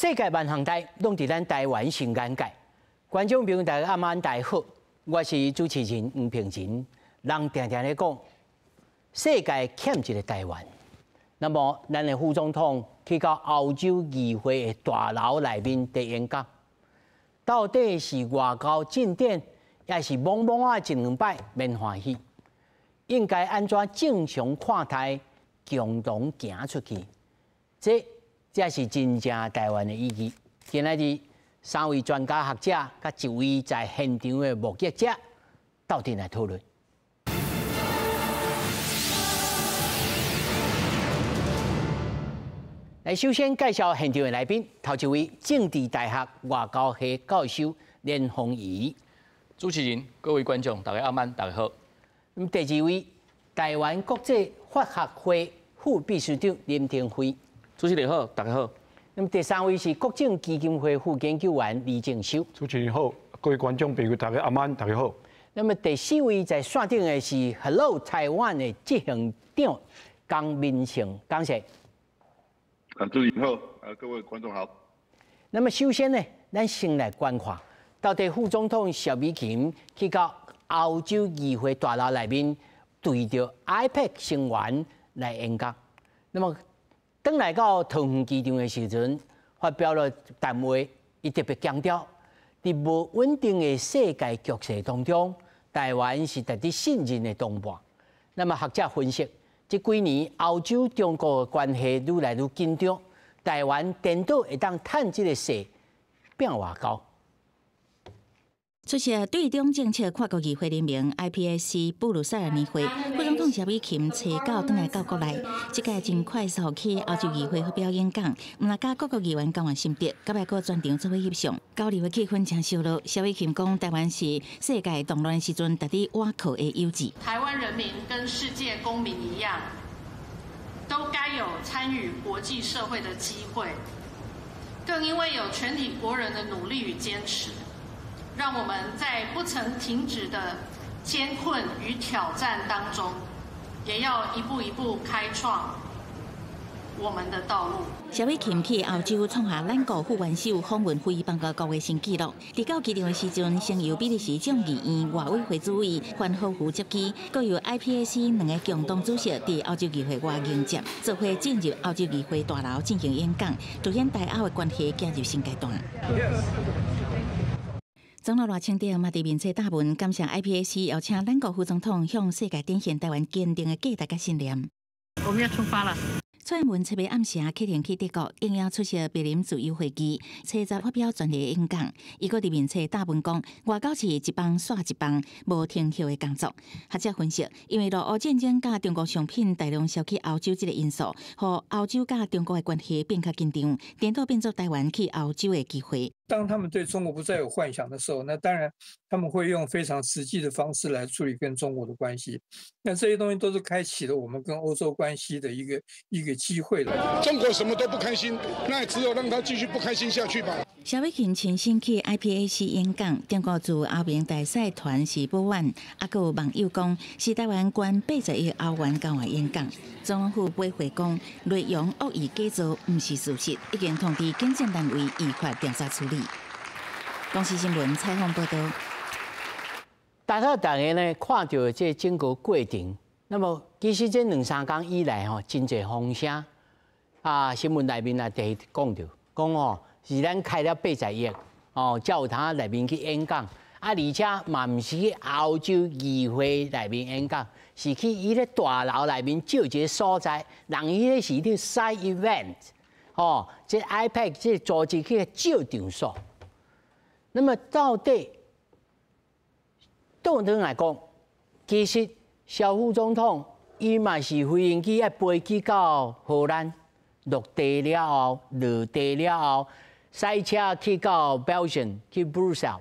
世界萬項代攏佇咱台灣新眼界。觀眾朋友大家暗安大家好，我是主持人黃平仁。人定定咧講，世界欠一个台灣。那麼，咱的副總統去到歐洲議會的大樓內面佇演講，到底是外交進展，抑是懵懵仔一兩擺免歡喜？應該按怎正常看待，共同行出去？這才是真正台灣的意義。今仔日三位專家學者，佮一位在現場的目擊者，鬥陣來討論。來，首先介紹現場的來賓，頭一位政治大學外交系教授連鳳儀。主持人、各位觀眾，大家暗安，大家好。咁第二位，台灣國際法學會副秘書長林廷輝。主持人好，大家好。那麼第三位是國政基金會副研究員李正修。主持人好，各位觀眾朋友，大家暗安，大家好。那麼第四位在線頂的是 Hello 台灣的執行長江明勝，江 Sir。啊，主持人好，啊，各位觀眾好。那麼首先呢，咱先來觀看，到底副總統蕭美琴去到歐洲議會大樓內面，對著 APEC 成員來演講。那麼，轉來到桃園機場的時陣，發表了談話，伊特別強調，佇無穩定的世界局勢當中，台灣是值得信任的同伴。那麼學者分析，這幾年歐洲中國的關係愈來愈緊張，台灣顛倒會當趁這個勢變外交。出席對中政策跨國議會聯盟 IPAC 布魯塞爾年會，副總統蕭美琴初九轉來到國內，這屆真快速去歐洲議會發表演講，毋但佮各國議員交換心得，閣來閣全場做伙翕相，交流的氣氛誠燒熱。蕭美琴講，台灣是世界動亂時陣值得倚靠的友誼。台灣人民跟世界公民一樣，都該有參與國際社會的機會，更因為有全體國人的努力與堅持，讓我們在不曾停止的艱困與挑戰當中，也要一步一步開創我們的道路。蕭美琴去歐洲創下咱國副元首訪問非邦國國的新紀錄。佇到機場的時陣，先由比利時眾議院外委會主委范霍夫接機，閣由 IPAC 兩个共同主席佇歐洲議會外迎接，做伙進入歐洲議會大樓進行演講，凸顯台歐的關係進入新階段。總統賴清德嘛佇面冊貼文感謝 IPAC 邀請咱國副總統向世界展現台灣堅定的價值佮信念。我們要出發了。蔡英文七日暗時啟程去德國，應邀出席柏林自由會議，初十發表專題演講。伊閣佇面冊貼文講，外交是一棒紲一棒，無停歇的工作。學者分析，因為俄烏戰爭佮中國商品大量銷去歐洲這个因素，予歐洲佮中國的關係變較緊張，顛倒變做台灣去歐洲的機會。當他們對中國不再有幻想的時候，那當然他們會用非常實際的方式來處理跟中國的關係。那這些東西都是開啟了我們跟歐洲關係的一個機會了。中國什麼都不開心，那也只有讓他繼續不開心下去吧。蕭美琴親身去 IPAC 演講，中國駐歐盟大使團是保安，啊，閣有網友講是台灣捐80億歐元交換演講。總統府回回講，內容惡意假造毋是事實，已經通知檢證單位依法調查處理。公視新聞採訪報導。大家逐家呢看著這整個過程，那麼其實這兩三工以來吼，真濟風聲啊，新聞內面也佇講著，講吼是咱開了80億哦，才有通內面去演講，啊，而且嘛毋是去歐洲議會內面演講，是去伊咧大樓內面借一个所在，人彼个是咧 side event，吼，這 APEC 這組織去借場所。那麼到底倒轉來講，其實蕭副總統伊嘛是飛行機愛飛去到荷蘭落地了後，落地了後，駛車去到 Belgium 去 Brussels，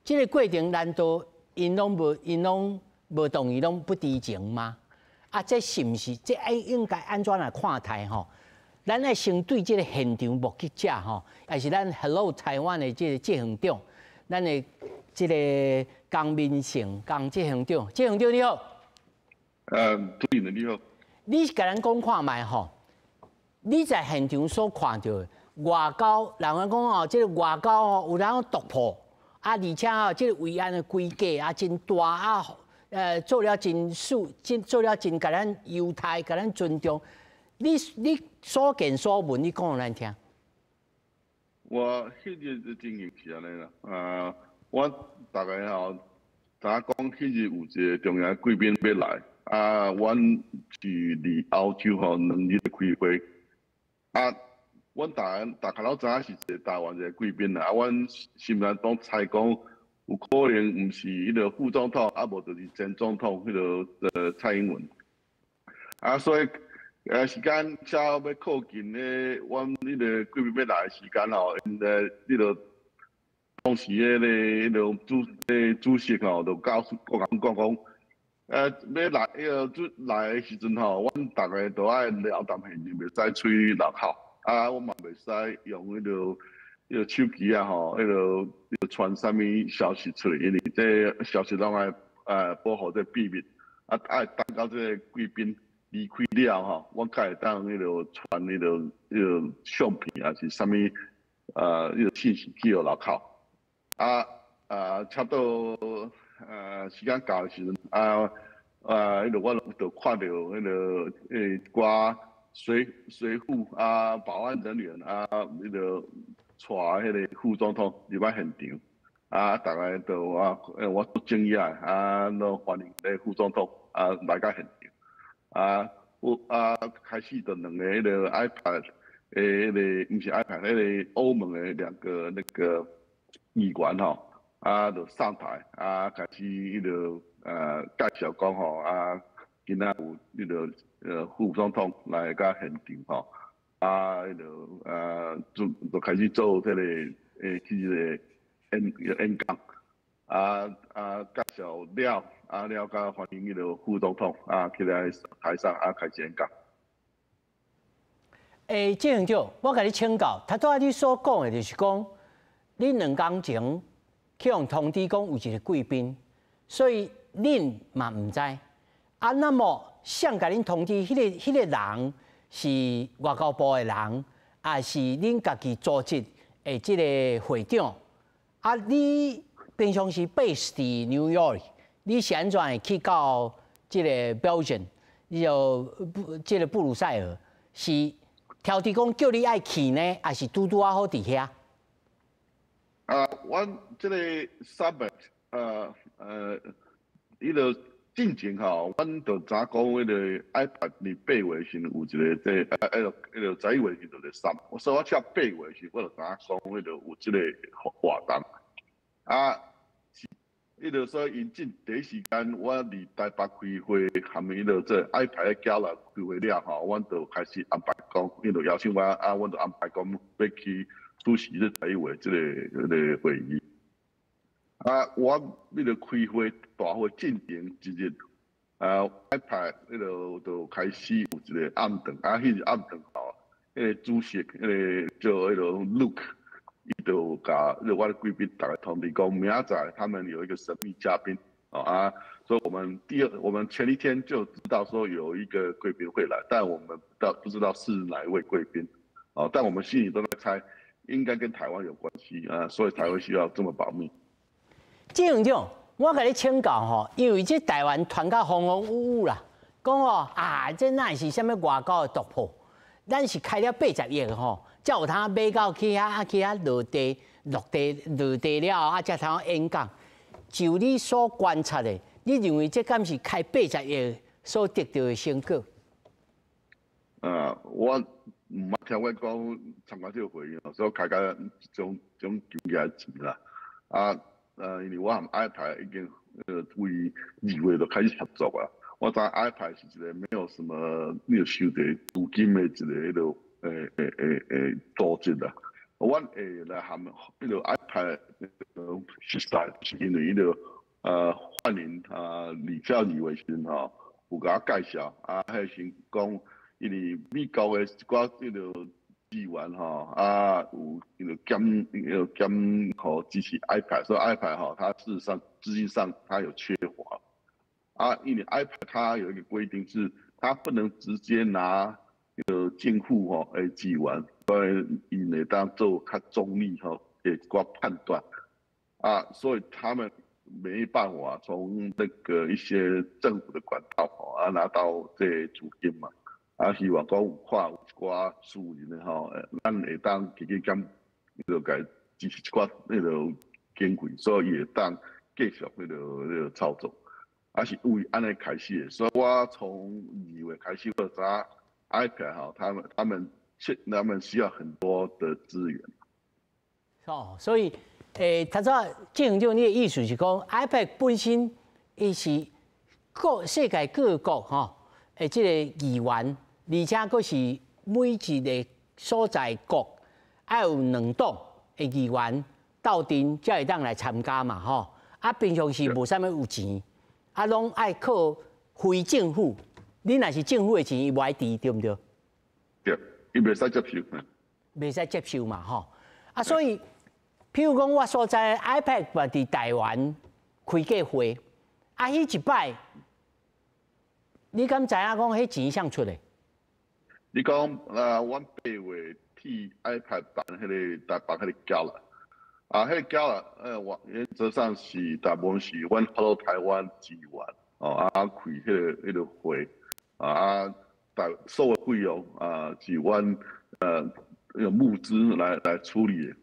這个過程難道𪜶攏無同意，攏不知情嗎？啊，這是毋是？這應該按怎來看待吼？咱愛先對這个現場目擊者吼，抑是咱 Hello 台灣的這个執行長，咱的這个江明勝江執行長，執行長你好。主持人你好。你共咱講看覓吼？你在現場所看著，外交，人講哦，這个外交哦有人突破，啊，而且哦，這个維安的規格啊真大啊，做了真數，真做了真共咱優待，共咱尊重。你所見所聞，你講予咱聽。我彼日的經驗是按呢啦，啊，我逐家吼，知影講彼日有一個重要貴賓欲來，啊，阮是佇歐洲吼2日的開會，啊，阮逐家逐家攏知影是一個台灣一個貴賓啦，啊，阮心內攏猜講有可能毋是彼个副總統，啊無就是前總統彼个蔡英文，啊，所以時間差欲靠近咧，阮彼个貴賓欲來的時間吼，𪜶彼个當時彼个主席吼，就告訴我共阮講講，欲來彼个主來的時陣吼，阮逐家都愛留踮現場，袂使出去樓口，啊，阮嘛袂使用彼个手機啊吼，彼个傳啥物消息出去，因為這消息攏愛保護這秘密，啊，愛等到這个貴賓離開了吼，阮才會當彼个傳彼个相片，抑是啥物彼个信息去予樓口。啊啊，差不多時間到的時陣，啊啊，彼个我就看著彼个一寡隨扈啊、保安人員啊，彼个帶彼个副總統入來現場，啊，逐家都啊，我足驚訝，啊，攏歡迎這副總統啊來到現場，啊，有啊開始就兩個彼个 AIPAC 的彼个，毋是 AIPAC，彼个歐盟的兩個那個議員吼，啊，就上台，啊，開始彼个介紹講吼，啊，今仔有彼个副總統來到現場吼，啊，彼个就開始做這个去這个演講，啊啊介紹了，啊了佮歡迎彼个副總統啊起來台上啊開始演講。欸，鄭院長，我共你請教，頭拄仔你所講的就是講，恁2工前去予通知講有一个貴賓，所以恁嘛毋知。啊，那麼誰共恁通知？彼个人是外交部的人，抑是恁家己組織的這个會長？啊，你平常時 base 佇 New York，你是按怎會去到這个 Belgium？你就這个布魯塞爾是通知講叫你愛去呢，抑是拄拄仔好佇遐？啊，阮這个 summit，彼个進前吼，阮就知影講彼个 AIPAC 佇8月時有一個這啊，彼個11月時就咧 summit，所以我才八月時我就知影講彼个有這个活動。啊，彼個所以𪜶進第一時間，我佇台北開會，含彼個這 AIPAC 的交流開會了吼，阮就開始安排講，𪜶就邀請我，啊，阮就安排講欲去出席這11月這个會議。啊，我彼个開會大會進前一日，啊，AIPAC 彼个就開始有一個暗頓，啊，彼日暗頓吼，彼个主席，彼个叫彼个 Luke，伊就共我的貴賓逐家通知講，明仔載他們有一個神秘嘉賓，啊，所以我們前一天就知道說有一個貴賓會來，但我們不知道是哪一位貴賓，啊，但我們心裡都在猜，應該跟台灣有關係啊，所以才會需要這麼保密。鄭院長，我共你請教吼，因為這台灣傳甲風風雨雨啦，講吼啊，這哪是啥物外交的突破？咱是開了80億吼，才有通買到去遐去遐落地落地落地了後，啊，才通演講。就你所觀察的，你認為這敢是開八十億所得到的成果？啊，我毋捌聽我講參加這個會議，所以開甲這種金額錢啦。啊，因為我和 AIPAC 已經為2月就開始合作啊。我知 AIPAC 是一個沒有什麼沒有收到資金的一個彼个組織啦。阮會來和彼个 AIPAC 熟似，是因為彼个歡迎啊李教授的時陣吼，有共我介紹啊，彼時講因為美國的一寡彼个資源吼，啊有彼个減彼个減予支持 AIPAC，所以 AIPAC 吼，它事實上資金上它有缺乏。啊，因為 AIPAC 它有一個規定是，它不能直接拿个政府吼的資源，所以𪜶會當做較中立吼的一寡判斷啊，所以他們沒辦法從那個一些政府的管道吼啊拿到這資金嘛，啊希望講有看有一寡私人的吼，咱會當自己減，就共支持一寡彼个經費，所以伊會當繼續彼个操作，啊是為按呢開始的，所以我從2月開始我就知影 IPAC 吼，他們需要很多的資源。哦，所以，頭先鄭長你的意思是講，IPAC 本身伊是各世界各國吼，這個議員，而且閣是每一個所在國愛有兩黨的議員鬥陣，才會當來參加嘛，吼。啊，平常時無啥物有錢，啊，攏愛靠非政府。你若是政府的錢，伊無愛挃，對毋對？對，伊袂使接受。袂使接受嘛，吼。啊，所以，譬如講，我所在 IPAC 嘛佇台灣開過會，啊，彼一擺，你敢知影講彼錢啥出的？你講啊，阮8月替 IPAC 辦彼个台辦彼个 gala，啊，彼个 gala，我原則上是大部分是阮 Hello 台灣資源，哦，啊，開彼个會，啊，大所有費用啊，是阮用募資來處理的。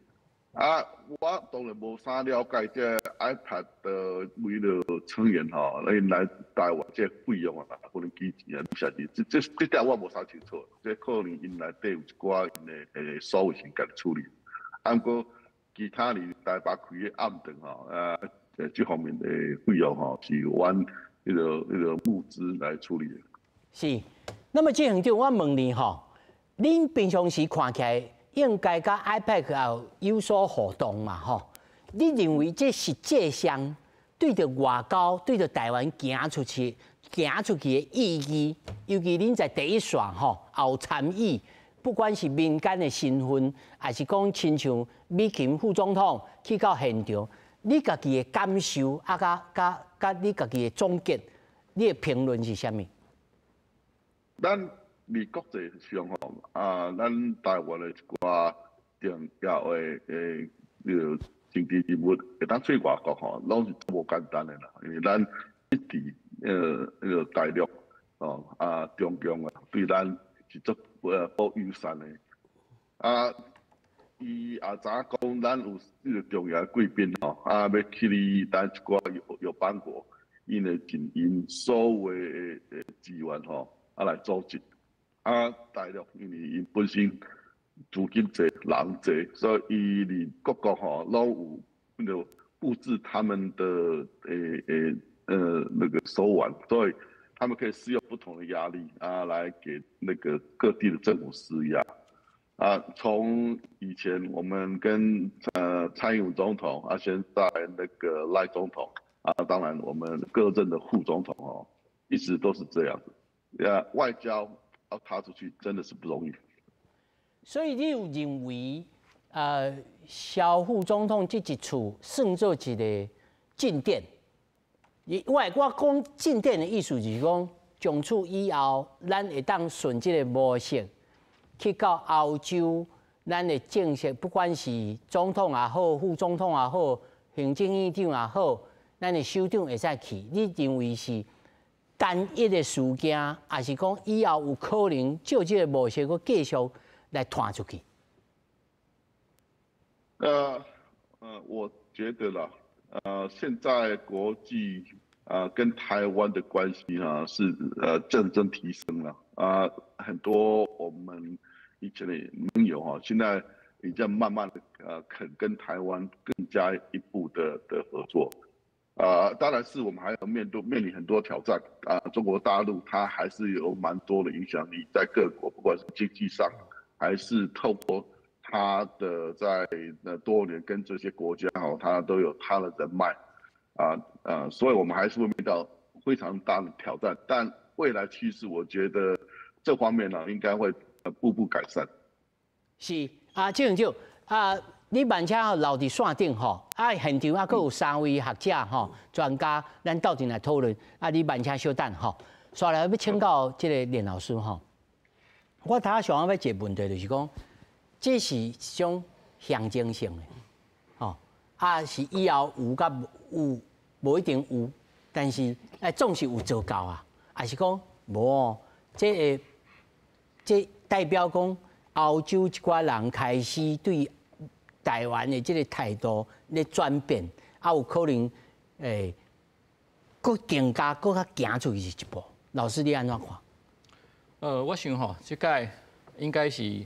啊，我當然無啥了解這 IPAC 的每個成員吼，𪜶來台灣這費用啊，可能幾錢啊？你實是這點我無啥清楚，這可能𪜶內底有一寡𪜶的所有先家己處理。啊，毋過其他佇台北開的暗頓吼，啊，這方面的費用吼，是阮彼个募資來處理的。是，那麼這樣就我問你吼，恁平常時看起來應該佮 IPAC 也有所互動嘛，吼？你認為這實際上對著外交、對著台灣行出去、行出去的意義，尤其恁在第一線吼，也有參與，不管是民間的身份，還是講親像美琴副總統去到現場，你家己的感受啊，佮你家己的總結，你的評論是啥物？咱佇國際上吼，啊，咱台灣的一寡重要的彼个政治人物會當出外國吼，攏是無簡單的啦。因為咱一直彼个大陸哦啊中共啊，對咱是足不友善的。啊，伊也知影講咱有這個重要的貴賓吼，啊，欲去哩咱一寡友邦國，𪜶會盡𪜶所有的資源吼，啊來組織。啊，大陸因為𪜶本身資金濟、人濟，所以伊佇各國吼攏有彼個佈置他們的那個手腕，所以他們可以使用不同的壓力啊，來給那個各地的政府施壓。啊，從以前我們跟蔡英文總統啊，現在那個賴總統啊，當然我們各任的副總統哦，一直都是這樣子。啊，外交要踏出去真的是不容易。所以你有認為，蕭副總統這一次算做一個進展？我講進展的意思就是講，從此以後，咱會當順這個模式去到歐洲，咱的正式不管是總統也好，副總統也好，行政院長也好，咱的首長會使去。你認為是單一的事件，還是講以後有可能照這個模式閣繼續來拖出去？我覺得啦，現在國際跟台灣的關係啊是正正提升了啊，很多我們以前的盟友哈，現在已經慢慢的肯跟台灣更加一步的合作。啊，當然是我們還要面臨很多挑戰啊！中國大陸它還是有蠻多的影響力，在各國，不管是經濟上，還是透過他的在那多年跟這些國家哦，他都有他的人脈，啊，所以我們還是會面到非常大的挑戰。但未來趨勢，我覺得這方面呢，應該會步步改善。是啊，鄭長啊。你慢車留佇線頂吼，啊，現場啊，閣有三位學者吼、專家，咱鬥陣來討論。啊，你慢車小等吼，煞來欲請教這個連老師吼。我頭想欲一個問題，就是講，這是一種象徵性的，吼，啊是以後有佮有無一定有，但是哎總是有做到啊，還是講無哦？這個這代表講歐洲一寡人開始對台灣的這個態度咧轉變，啊有可能欸，閣更加閣較行出去一步。老師你按怎看？我想吼，這屆應該是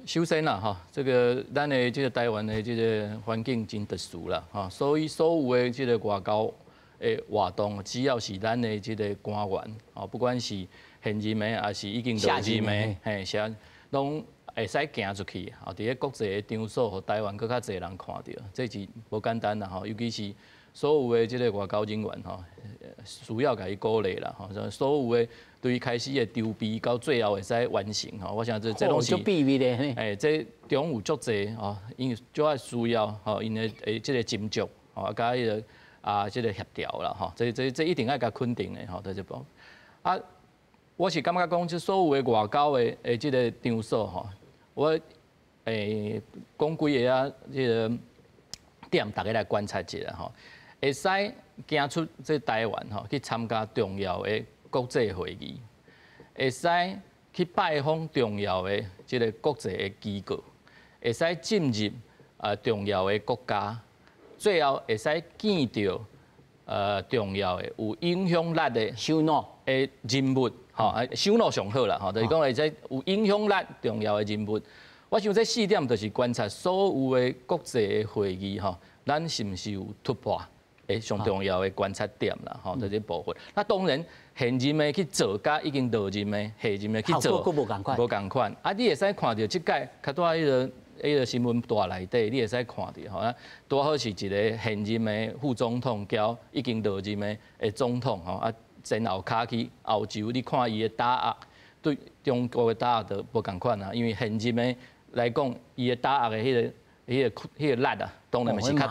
首先啦，吼，這個咱的這個台灣的這個環境真特殊啦，吼，所以所有的這個外交的活動，只要是咱的這個官員，哦，不管是現任的，還是已經落任的，嘿，是攏會使行出去，吼，佇咧國際的場所，予台灣閣較濟人看著，這是無簡單啦，吼，尤其是所有的這個外交人員，吼，需要共伊鼓勵啦，吼，所有的對開始的籌備到最後會使完成，吼，我想這這攏是秘密的，欸，這中有足濟吼，𪜶足愛需要吼，𪜶的欸這個斟酌，吼，啊，佮彼個啊，這個協調啦，吼，這這這一定愛共肯定的，吼，佇這部分。啊，我是感覺講，這所有的外交的的這個場所，吼，我會講幾个啊，這個點，大家來觀察一下，吼，會使行出這台灣，吼，去參加重要的國際會議，會使去拜訪重要的這個國際的機構，會使進入啊重要的國家，最後會使見著重要的有影響力的首腦的人物，吼，啊首腦上好啦，吼，就是講會使有影響力重要的人物。我想這四點就是觀察所有的國際的會議，吼，咱是毋是有突破？的上重要的觀察點啦，吼，就這部分。那當然，現任的去做，佮已經落任的、下任的去做，無仝款。無仝款。啊，你會使看著這屆較拄仔彼个彼个新聞帶內底，你會使看著吼，啊，拄好是一个現任的副總統交已經落任的的總統吼，啊，前後跤去歐洲，你看伊的打壓對中國的打壓就無仝款啊，因為現任的來講，伊的打壓的彼个彼个彼个力啊，當然嘛是較，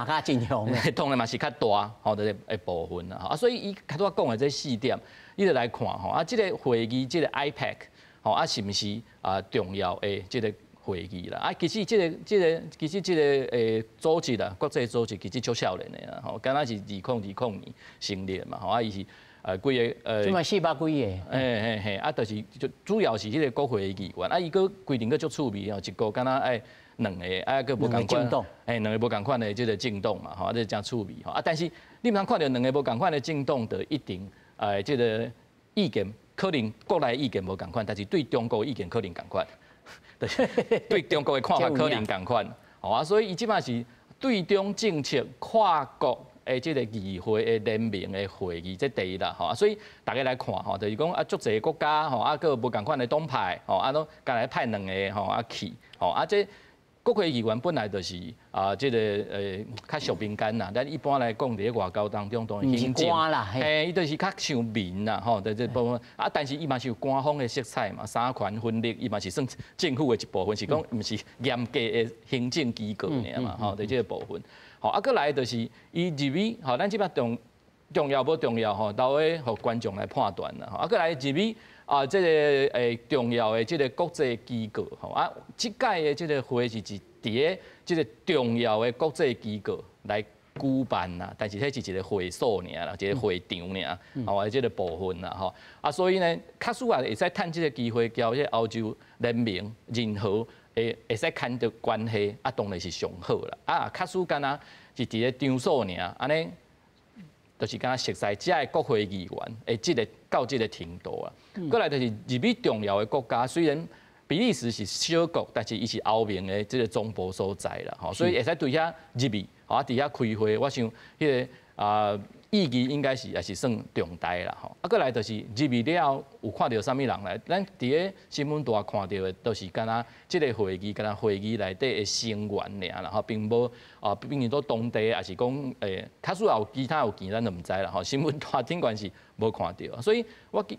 當然嘛是較大，吼，這個的部分啦，啊，所以伊較拄仔講的這四點，你就來看吼，啊，這個會議，這個 APEC，吼，啊，是毋是啊重要的這個會議啦？啊，其實這個、這個、其實這個欸組織啦，國際組織其實足少年的啦，吼，敢若是2020年成立嘛，吼，啊，伊是幾个這嘛四百幾個，嘿嘿嘿，啊，就是就主要是彼个國會議員，啊，伊閣規定閣足趣味吼，一國敢若愛兩个，啊，閣無仝款，嘿，兩个無仝款的這個政黨嘛，吼，啊，這誠趣味吼，啊，但是你毋通看著兩个無仝款的政黨，就一定這個意見可能國內意見無仝款，但是對中國意見可能仝款，對中國的看法可能仝款，吼啊，所以伊這擺是對中政策跨國的這個議會的聯盟的會議，這第一啦，吼啊，所以大家來看吼，就是講啊，足濟國家吼，啊，閣無仝款的黨派，吼啊，攏敢若派兩个吼啊去，吼啊，這國會議員本來就是啊，這個較屬民間啦，咱一般來講佇咧外交當中，當然行政，嘿，伊就是較像民啦，吼，佇這部分啊，但是伊嘛是有官方的色彩嘛，三權分立，伊嘛是算政府的一部分，是講毋是嚴格的行政機構爾嘛，吼，佇這個部分。吼，啊，閣來就是伊入去，吼，咱這擺重重要無重要吼，留咧予觀眾來判斷啦。啊，閣來入去啊，這個重要的這個國際機構，吼啊，這屆的這個會是佇咧這個重要的國際機構來舉辦啦，但是彼是一個會所爾啦，一個會場爾，吼，這個部分啦，吼啊，所以呢，確實也會使趁這個機會交這個歐洲聯盟任何會會使牽著關係，啊，當然是上好啦。啊，確實敢若是佇咧場所爾，按呢，就是敢若熟似遮的國會議員的這個到這個程度啊。閣來就是入去重要的國家，雖然比利時是小國，但是伊是歐盟的這個總部所在啦，吼，所以會使對遐入去，啊，佇遐開會，我想彼個啊意義應該是也是算重大啦，吼。啊，閣來就是入去了後有看著啥物人來，咱佇咧新聞台看著的都是敢若這個會議，敢若會議內底的成員爾啦，吼，並無啊，並是說當地，抑是講欸，假使也有其他有見，咱就毋知啦，吼。新聞台頂懸是無看著，所以我基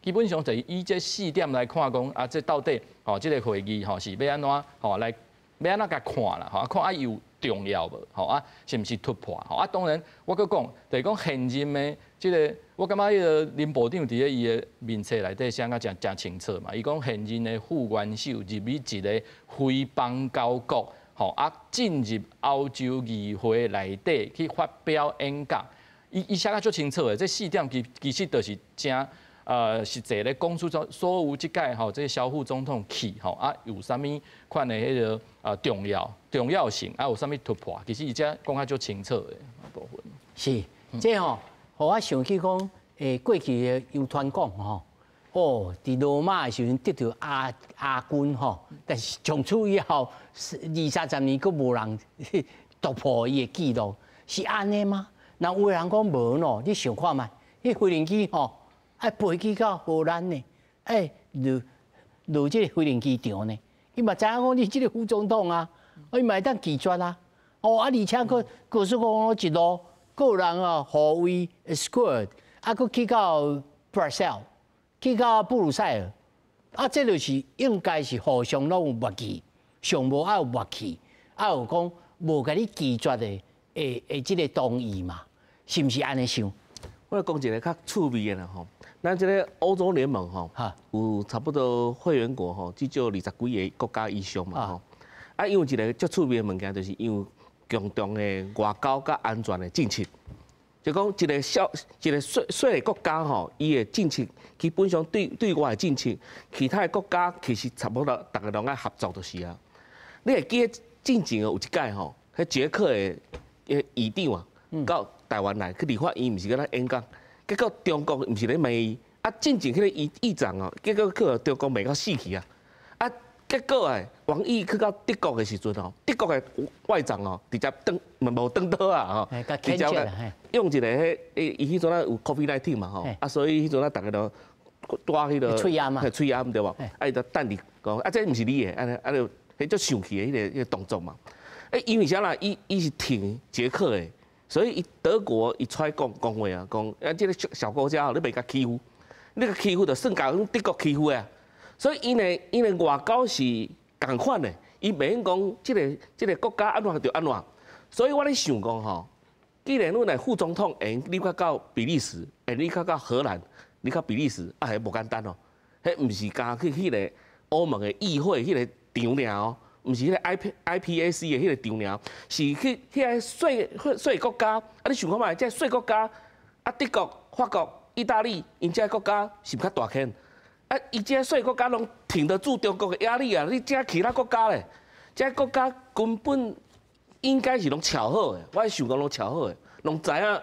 基本上就是以這四點來看講，啊，這到底吼，這個會議吼是欲按怎吼來欲按怎共看啦，吼，看啊有重要無，吼啊，是毋是突破，吼啊，當然我閣講，就是講現任的這這个我感覺彼个林部長佇咧伊的面冊內底寫甲誠誠清楚嘛。伊講現任的副元首入去一个非邦交國，吼啊進入歐洲議會內底去發表演講。伊寫甲足清楚的，這四點其實就是誠實際咧講出咗所有這屆吼，這个蕭副總統去吼啊有啥物款的彼个重要性啊有啥物突破，其實伊遮講甲足清楚的部分。是，這吼，予我想起講，過去的游傳講吼，哦，佇羅馬的時陣得著亞軍吼，但是從此以後二三十年閣無人突破伊的紀錄，是按呢嗎？那有的人講無喏，你想看覓？彼飛行機吼，愛飛去到荷蘭呢，欸落落這个飛行機場呢，伊嘛知影講你這个副總統啊，伊嘛會當拒絕啊。哦啊，而且閣告訴講一路，閣有人啊護衛 escort，啊，閣去到 Brussels，去到布魯塞爾，啊，這就是應該是互相攏有默契，上無愛有默契，啊有講無共你拒絕的這个同意嘛，是毋是按呢想？我來講一个較趣味的啦吼，咱這个歐洲聯盟吼，有差不多會員國吼，至少20幾个國家以上嘛吼。啊，因為一个足趣味的物件，就是因為共同的外交佮安全的政策，就講一个小一个細細的國家吼，伊的政策基本上對外的政策，其他的國家其實差不多逐个攏愛合作就是啊。你會記得進前有一屆吼，彼捷克的議長啊，到台灣來去立法院，毋是閣咧演講，結果中國毋是咧罵伊，啊，進前彼个議長哦，結果去予中國罵到死去啊！啊，結果欸，王毅去到德國的時陣哦，德國的外長哦，直接轉無轉倒啊吼，直接用一个彼，伊彼陣啊有 COVID-19 嘛吼，啊，所以彼陣啊，逐家都帶彼个喙罨嘛，喙罨對無？啊，伊就等佇講，啊，這毋是你的，按呢啊就彼足生氣的彼个動作嘛。欸，因為啥啦？伊是挺捷克的。所以，伊德國伊出來講講話啊，講啊，這个小國家你袂共欺負，你共欺負就算共德國欺負啊。所以，𪜶的外交是仝款的，伊袂用講這个國家按怎就按怎。所以我咧想講吼，既然阮的副總統會入去到比利時，會入去到荷蘭，入去比利時，啊，彼無簡單哦。彼毋是干去彼个歐盟的議會彼个場爾哦。毋是彼个 IPAC 的彼个場爾，是去彼个細細國家。啊，你想看覓？這細國家，啊，德國、法國、意大利，𪜶這个國家是毋較大間？啊，伊這細國家攏挺得住中國的壓力啊！你這其他國家咧，這國家根本應該是攏喬好的，我想講攏喬好的，攏知影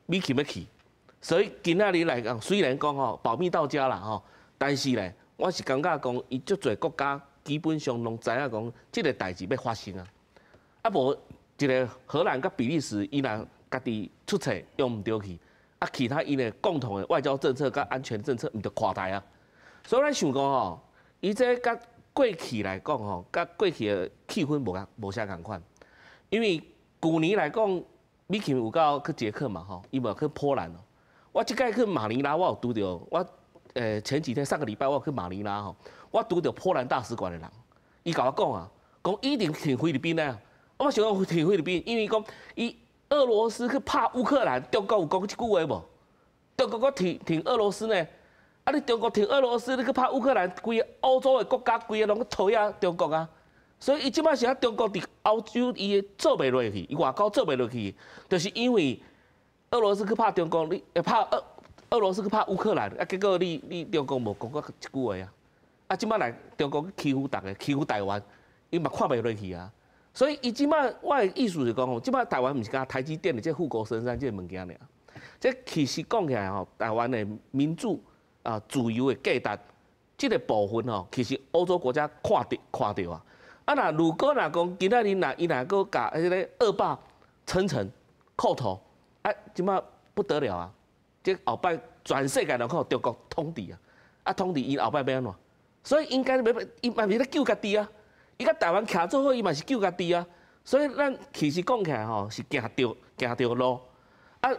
美琴欲去。所以今仔日來講，雖然講吼保密到家啦吼，但是咧，我是感覺講，伊足濟國家。基本上攏知影講，這个代誌欲發生啊！啊無一个荷蘭佮比利時，伊若家己出冊用毋著去，啊其他𪜶的共同的外交政策佮安全政策毋著垮台啊！所以咱想講吼，伊這佮過去來講吼，佮過去的氣氛無啥仝款，因為舊年來講，美琴有到去捷克嘛吼，伊無去波蘭哦。我這擺去馬尼拉，我有拄著我前幾天上個禮拜我有去馬尼拉吼。我拄著波蘭大使館的人，伊共我講啊，講一定挺菲律賓的。我想講挺菲律賓，因為講伊俄羅斯去拍烏克蘭，中國有講這句話無？中國閣挺俄羅斯呢？啊，你中國挺俄羅斯，你去拍烏克蘭，規个歐洲的國家，規个攏去討厭中國啊！所以伊這擺是啊，中國佇歐洲伊做袂落去，伊外交做袂落去，就是因為俄羅斯去拍中國，你拍俄羅斯去拍烏克蘭，啊，結果你中國無講過一句話啊！啊，這擺來中國去欺負逐个，欺負台灣，伊嘛看袂落去啊！所以伊這擺我的意思是講吼，這擺台灣毋是干台積電的這護國神山這個物件爾，這其實講起來吼，台灣的民主啊自由的價值，這个部分吼，其實歐洲國家看著啊。啊，若如果若講今仔日若伊若閣共彼个惡霸層層叩頭，啊，這擺不得了啊！這後擺全世界攏靠中國統治啊！啊，統治伊後擺欲按怎？所以應該欲伊嘛是咧救家己啊！伊佮台灣徛做伙，伊嘛是救家己啊！所以咱其實講起來吼，是行著路。啊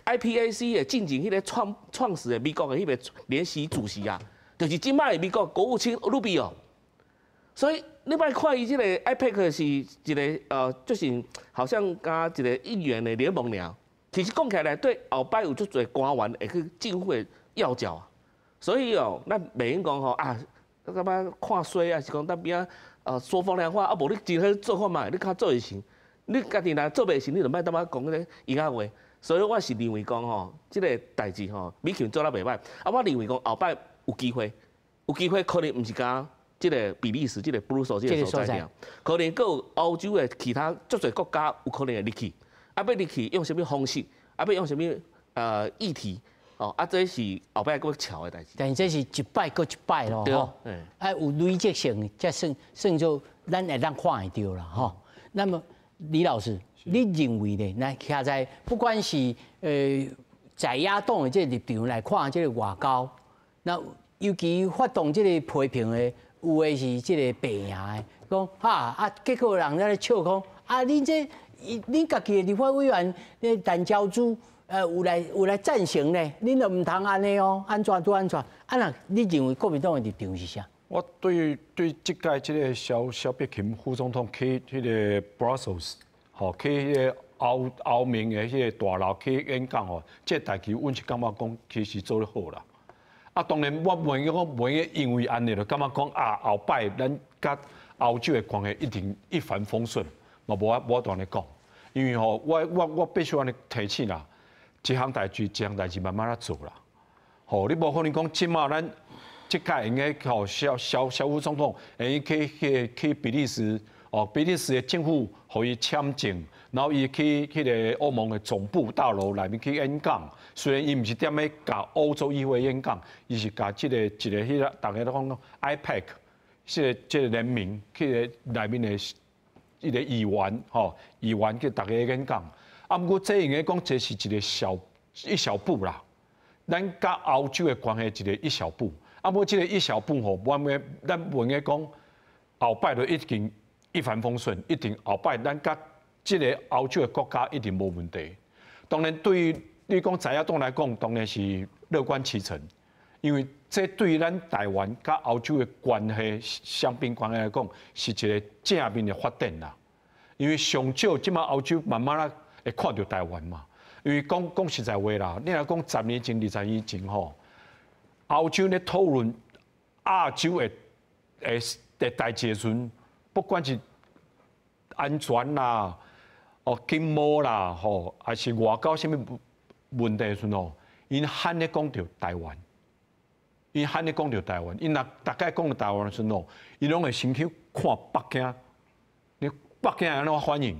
，IPAC 的進前彼个創始的美國的彼个聯席主席啊，就是這擺的美國國務卿魯比奧。所以你莫看伊這个 IPAC 是一个就是好像敢一个議員的聯盟爾，其實講起來，對後擺有足濟官員會去政府的要角啊。所以哦，咱袂用講吼啊，感覺看衰啊，是講當邊啊說風涼話啊，無你真好做看覓，你較做會成，你家己若做袂成，你就莫當仔講彼个閒仔話。所以我是認為講吼，這個代誌吼，美琴做得袂歹。啊，我認為講後擺有機會，有機會可能毋是干這個比利時、這個布魯塞這個所在爾，可能閣有歐洲的其他足濟國家有可能會入去。啊，欲入去用啥物方式？啊，欲用啥物議題？哦，啊，這是後擺閣欲喬的代誌。但是這是一擺閣一擺咯，吼。啊，有累積性，才算算做咱會當看會著啦，吼。那麼李老師，你認為呢？那徛在不管是在野黨的這個立場來看，這個外交，那尤其發動這個批評的，有的是這個白營的，講哈啊，結果人咧笑講啊，恁這恁家己的立法委員，那陳昭姿，有來贊成呢，恁就毋通按呢哦，按怎拄按怎？啊那你認為國民黨的立場是啥？我對這屆這個蕭美琴副總統去彼個 Brussels，吼，去彼個歐盟的彼個大樓去演講吼，這個代誌阮是感覺講其實做得好啦。啊，當然我袂講袂因為按呢就感覺講啊，後擺咱佮歐洲的關係一定一帆風順，嘛無法度按呢講，因為吼，我必須按呢提醒啦。一項代誌一項代誌慢慢仔做啦，吼，你無可能講這馬咱這屆用該吼蕭副總統會去比利時，哦，比利時的政府予伊簽證，然後伊去彼個歐盟的總部大樓內面去演講。雖然伊毋是踮咧共歐洲議會演講，伊是共這個一個彼個大家都講 AIPAC，這個聯盟去個內面的一個議員吼，議員去逐家演講。啊，毋過這用該講，這是一個小一小步啦。咱佮歐洲的關係一個一小步。啊，毋過這個一小步吼，我們咱袂用講後擺就一定一帆風順，一定後擺咱佮這個歐洲的國家一定無問題。當然，對於你講在野黨來講，當然是樂觀其成，因為這對於咱台灣佮歐洲的關係雙邊關係來講，是一個正面的發展啦。因為上少這馬歐洲慢慢仔會看著台灣嘛，因為講講實在話啦，你若講10年前、20年前吼，歐洲咧討論亞洲的代誌的時陣，不管是安全啦、哦經貿啦、吼，還是外交啥物問題的時陣吼，𪜶罕咧講著台灣，𪜶罕咧講著台灣，𪜶若逐擺講著台灣的時陣吼，𪜶攏會先去看北京，你北京會按怎反應，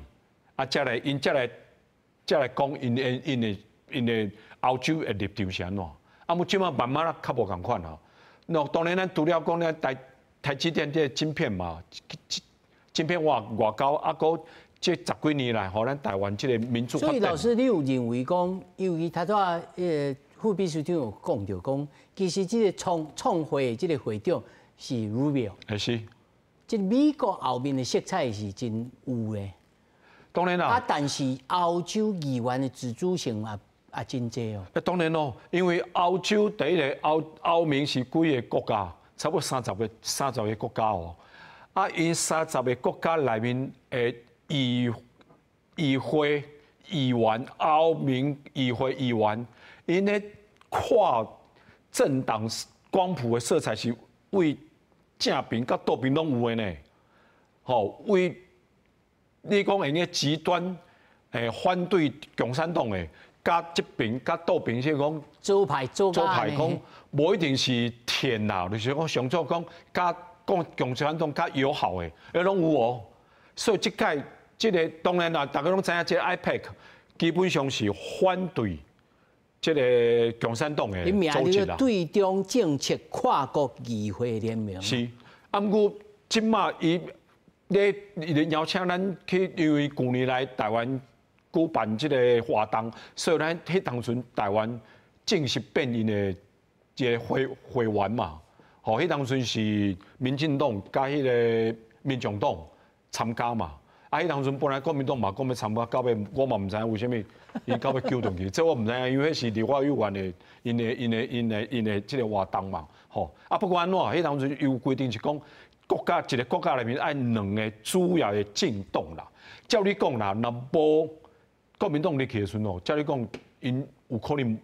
啊，才來講𪜶的歐洲的立場是按怎？啊，毋這馬慢慢仔較無仝款啊。那當然，咱除了講咧台積電這個晶片嘛，晶片外交啊，閣這十幾年來，予咱台灣這個民主。所以老師，你有認為講，尤其頭拄仔副秘書長有講著講，其實這個創會的這個會長是 Rubio。係是。這美國後面的色彩是真有的。當然啦。啊，但是歐洲議員的自主性也真濟哦。當然咯，因為歐洲第一個歐盟是幾個國家，差不多三十個國家哦。啊，𪜶三十個國家內面的議會議員、歐盟議會議員，𪜶咧跨政黨光譜的色彩是為正邊佮倒邊攏有的呢。吼，為你講會用極端反對共產黨的，佮這邊佮倒邊是講左派左左派講，無一定是舔啦，就是講上早講佮講共產黨較友好的，彼攏有哦。所以這屆這個當然啦，大家攏知影，這個 AIPAC 基本上是反對這個共產黨的組織啦。對中政策跨國議會聯盟。是，啊，毋過這馬伊咧邀請咱去，因為舊年來台灣舉辦這個活動，所以咱彼當陣台灣正式變𪜶的一個會員嘛。吼，彼當陣是民進黨佮彼個民眾黨參加嘛。啊，彼當陣本來國民黨嘛講欲參加，到尾我嘛毋知影為啥物伊到尾揪轉去，這我毋知影，因為彼是立法委員的𪜶的這個活動嘛。吼，啊，不管按怎，彼當陣有規定是講國家一個國家內面愛兩個主要的政黨啦。照你講啦，若無國國民黨入去的時陣吼，照你講，𪜶有可能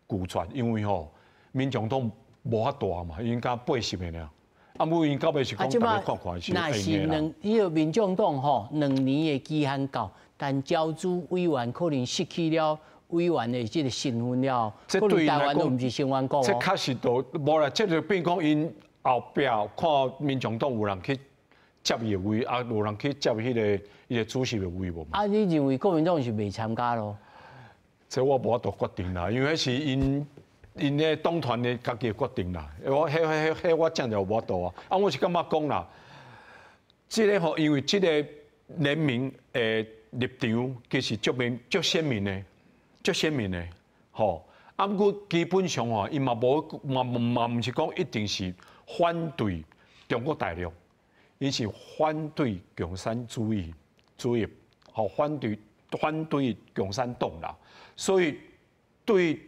拒絕，因為吼，民眾黨無遐大嘛，𪜶敢80個爾。啊，毋過𪜶到尾是講大家看看是若是兩，彼個民眾黨吼，2年的期限到，但招資委員可能失去了委員的這個身份了，這可能對𪜶來台灣都毋是成員國這哦。確實都無啦，這就變講𪜶後壁看民眾黨有人去接伊的位，啊，有人去接彼個伊個主席的位無嘛？啊，你認為國民黨是袂參加咯？這我無法度決定啦，因為彼是𪜶𪜶的黨團的家己的決定啦。我彼彼彼我真正無法度啊。啊，我是感覺講啦，這個吼，因為這個聯盟的立場其實足明足鮮明的，足鮮明的，吼。啊，毋過基本上吼，伊嘛無嘛嘛毋是講一定是反對中國大陸，伊是反對共產主義主義，吼，反對共產黨啦。所以對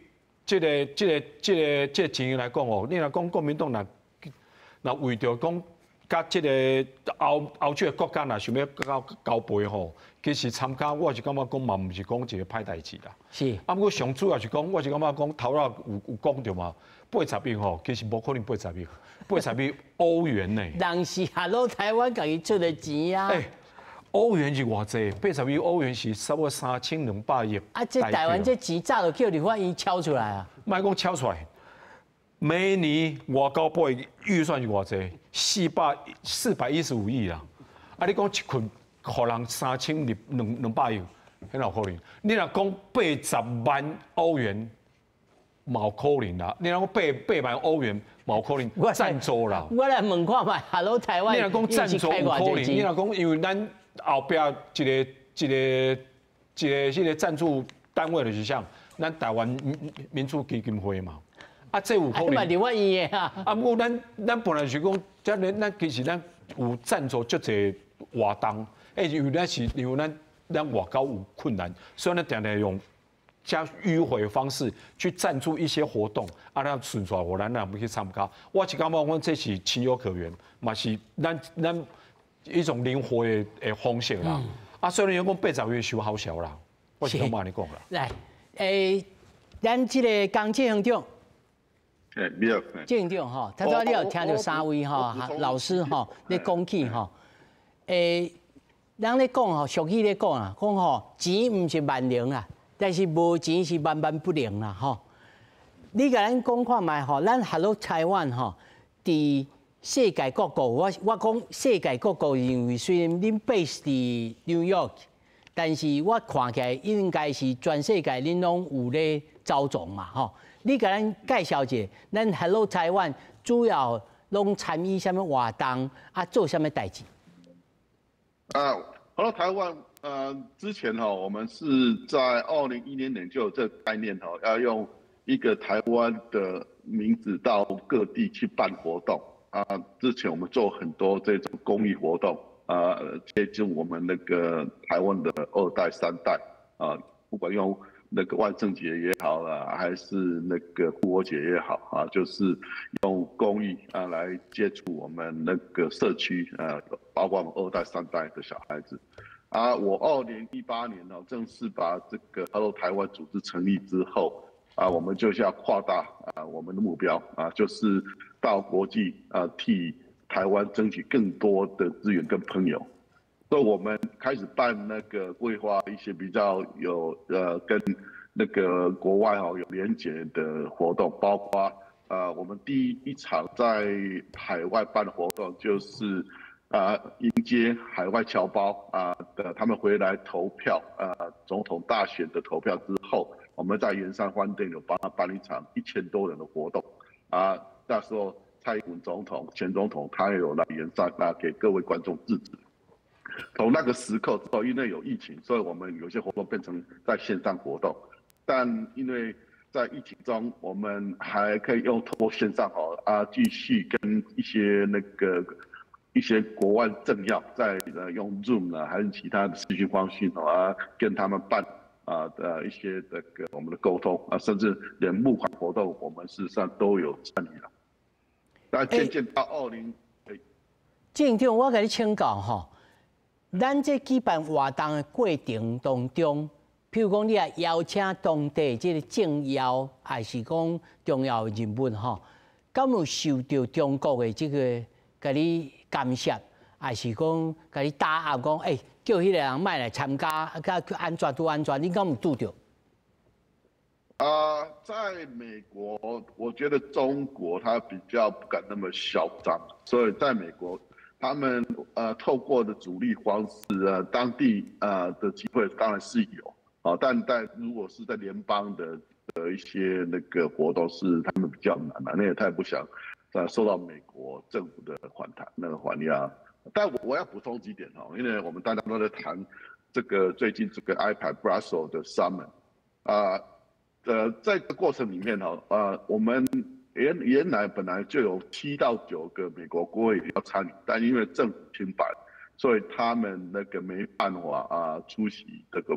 這個情形來講哦，你若講國民黨若若為著講佮這個歐歐洲的國家若想欲交交陪吼，其實參加我是感覺講嘛，毋是講一個歹代誌啦。啊，毋過上主要是講，我是感覺講頭仔有講著嘛，八十億吼，其實無可能八十億，八十億歐元呢。人是 Hello 台灣家己出的錢啊。欸，歐元是偌濟？八十億歐元是差不多3200億。啊，這台灣這錢早就叫立法院敲出來啊。莫講敲出來，每年外交部的預算是偌濟？415億啦。啊，你講一棍予人三千二兩兩百億，彼哪有可能？你若講80萬歐元，嘛有可能啦。你若講8萬歐元，嘛有可能贊助啦。我來問看覓，Hello 台灣。你若講贊助有可能，你若講因為咱後壁一個一個一個彼個贊助單位就是啥？咱台灣民主基金會嘛。啊，這有可能。嘛立法院的啊。啊，毋過咱咱本來是講，這咱咱其實咱有贊助足濟活動，欸，因為咱是因為咱咱外交有困難，所以咱定定用加迂迴的方式去贊助一些活動，啊，咱順紲予咱咱去參加。我是感覺講這是情有可原，嘛是咱咱一種靈活的的方式啦。啊，雖然講80億傷好笑啦，我是感覺按呢講啦。來，欸，咱這個江執行長。欸，你好。執行長吼，頭拄你有聽著三位吼老師吼咧講起吼，欸，人咧講吼，俗語咧講啊，講吼錢毋是萬能啊，但是無錢是萬萬不能啦吼。你共咱講看覓吼，咱 Hello 台灣吼，佇世界各國，我我講世界各國，因為雖然恁 base 佇 New York，但是我看起來應該是全世界恁攏有咧走動嘛吼。你共咱介紹一下，咱 Hello 台灣主要攏參與啥物活動，啊，做啥物代誌？啊，Hello 台灣，之前哈，我們是在2010年就有這個概念哈，要用一個台灣的名字到各地去辦活動啊。之前我們做很多這種公益活動啊，接近我們那個台灣的二代、三代啊，不管用那個萬聖節也好啦，還是那個復活節也好啊，就是用公益啊來接觸我們那個社區啊，包括我們二代、三代的小孩子。啊，我2018年呢，正式把這個 Hello 台灣組織成立之後，啊，我們就是要擴大啊我們的目標啊，就是到國際啊替台灣爭取更多的資源跟朋友。所以我們開始辦那個規劃一些比較有跟那個國外哦有連結的活動，包括我們第一場在海外辦的活動就是啊迎接海外僑胞啊的他們回來投票啊總統大選的投票之後，我們在圓山飯店有幫他辦一場1000多人的活動啊，那時候蔡英文總統前總統他也有來圓山啊給各位觀眾致辭。從那個時刻之後，因為有疫情，所以我們有些活動變成在線上活動。但因為在疫情中，我們還可以用透過線上哦啊，繼續跟一些那個一些國外政要在用 Zoom 呢，還是其他的視訊方式哦啊，跟他們辦啊的一些這個我們的溝通啊，甚至連募款活動，我們事實上都有參與了。但漸漸到二零，執行長，我共你請教吼。咱這舉辦活動的過程當中，譬如講，你若邀請當地這個政要，抑是講重要人物吼，敢有受著中國的這個共你干涉，抑是講共你打壓，講欸，叫彼個人莫來參加，啊，按怎拄按怎，你敢有拄著？啊，在美國，我覺得中國他比較不敢那麼囂張，所以在美國，他們透過的主力方式啊，當地的機會當然是有啊，但如果是在聯邦的一些那個活動，是他們比較難嘛，那也太不想受到美國政府的反彈那個反壓。但我要補充幾點哈，因為我們大家都在談這個最近這個 AIPAC Brussels 的 Summit 啊。在這個過程裡面哈，我們原來本來就有7到9個美國國會要參與，但因為政府停擺，所以他們那個沒辦法啊出席這個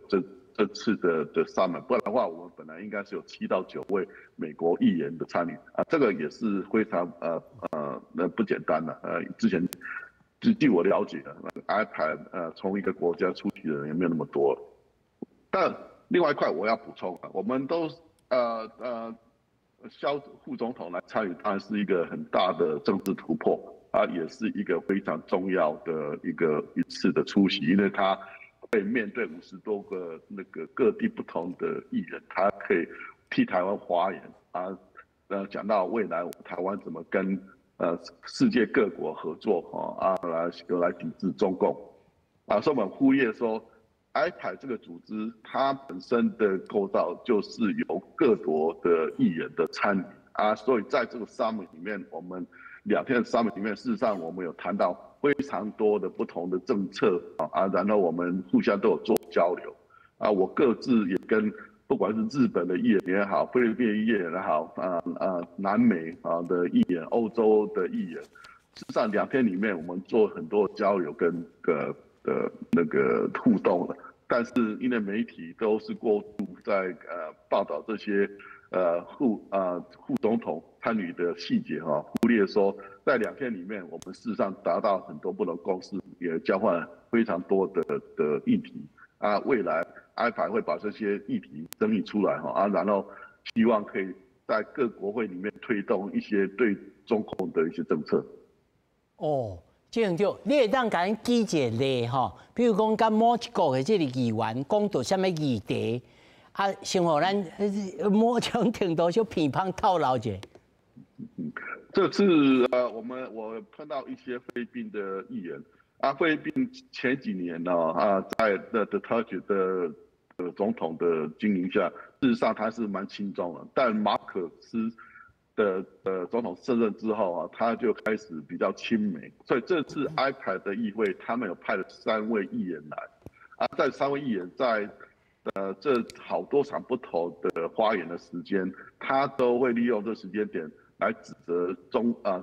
這次的 summit。不然的話，我們本來應該是有7到9位美國議員的參與啊，這個也是非常那不簡單的。之前據我了解的，AIPAC 從一個國家出席的人也沒有那麼多，但另外一塊我要補充啊，我們都蕭副總統來參與，當然是一個很大的政治突破啊，也是一個非常重要的一次的出席，因為他會面對50多個那個各地不同的議員，他可以替台灣發言啊，講到未來台灣怎麼跟世界各國合作哈啊，來抵制中共啊，所以我們呼籲說，AIPAC 這個組織，它本身的構造就是由各國的議員的參與啊，所以在這個 summit 裡面，我們2天的 summit 裡面，事實上我們有談到非常多的不同的政策啊，然後我們互相都有做交流啊，我各自也跟不管是日本的議員也好，菲律賓議員也好，啊南美啊的議員、歐洲的議員，事實上2天裡面我們做很多交流跟個的那個互動的。但是因為媒體都是過度在報道這些副總統參與的細節哈，忽略說在兩天裡面，我們事實上達到很多不同共識，也交換非常多的議題啊。未來 AIPAC 會把這些議題整理出來哈啊，然後希望可以在各國會裡面推動一些對中共的一些政策。哦。這樣對，你會當共咱舉一個例吼，比如講，佮某一國的這個議員講著啥物議題，啊，先予咱某種程度小偏旁透露者。嗯，這次我碰到一些菲律賓的議員，啊，菲律賓前幾年呢，啊，在的杜特爾的總統的經營下，事實上他是蠻親中的，但馬可斯的總統上任之後啊，他就開始比較親美，所以這次 AIPAC 的議會，他們有派了三位議員來，啊，在三位議員在這好多場不同的發言的時間，他都會利用這時間點來指責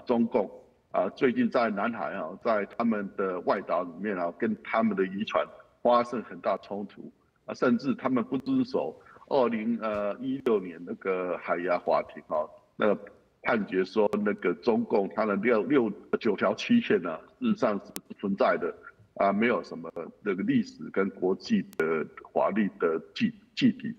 中共啊，最近在南海啊，在他們的外島裡面啊，跟他們的漁船發生很大衝突啊，甚至他們不遵守2016年那個海牙法庭啊，那個判決說，那個中共它的六六九條區線呢，事實上是不存在的，啊，沒有什麼那個歷史跟國際的法律的基底，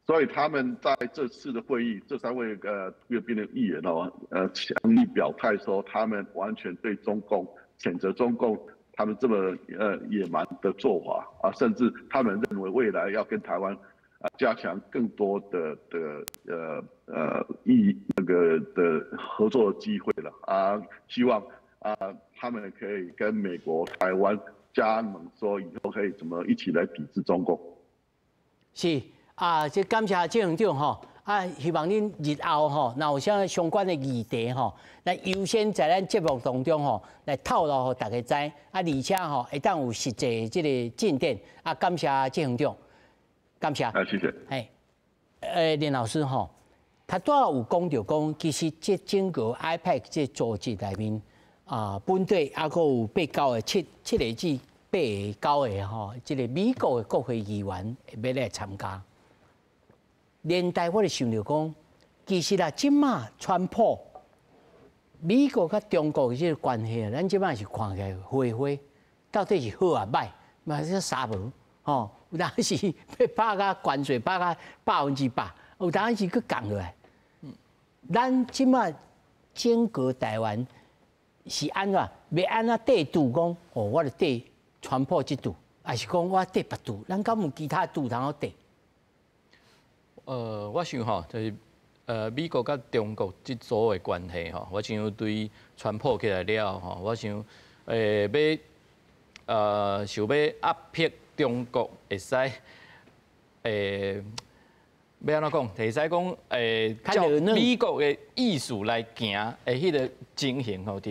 所以他們在這次的會議，這三位菲律賓的議員哦，強力表態說，他們完全對中共譴責中共他們這麼野蠻的做法啊，甚至他們認為未來要跟台灣啊加強更多的那個的合作機會了啊，希望啊他們可以跟美國、台灣加盟，說以後可以怎麼一起來抵制中共。是啊，這感謝鄭院長吼，啊，希望恁日後吼，若有啥相關的議題吼，來優先在咱節目當中吼來透露予大家知，啊，而且吼會當有實際這個進展。啊，感謝鄭院長，感謝。啊，謝謝。哎，連老師吼，他拄仔有講著講，其實這整個 AIPAC 這組織內面啊，本地猶閣有八九個七個至八個九個吼，這個美國的國會議員欲來參加。連帶我就想著講，其實啊，這馬川普美國佮中國的這個關係啊，咱這馬是看起來花花，到底是好抑歹，嘛是三無吼。有當時欲拍甲關稅拍甲100%，有當時閣降落來。咱這馬整個台灣是按怎？欲按怎綴拄講？哦，我著綴川普這拄，抑是講我綴別拄？咱敢有其他拄通好綴？我想吼，就是美國佮中國這組的關係吼，我想對川普起來了吼，我想欲想欲壓迫中國會使欲按怎講？會使講照美國的意思來行的彼个情形吼，佇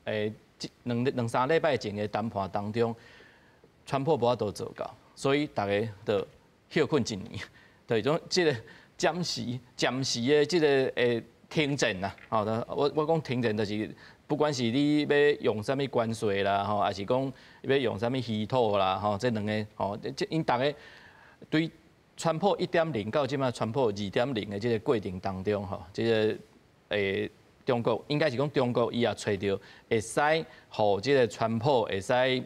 咧這兩兩三禮拜前的談判當中，川普無法度做到，所以逐家就歇睏一年，就是講這个暫時的這个停戰啦，吼，我講停戰就是不管是你欲用啥物關稅啦，吼，抑是講欲用啥物稀土啦，吼，這兩个吼，這𪜶逐家對川普1.0到這馬川普2.0的這个過程當中，吼，這个中國應該是講中國伊也揣著會使予這个川普會使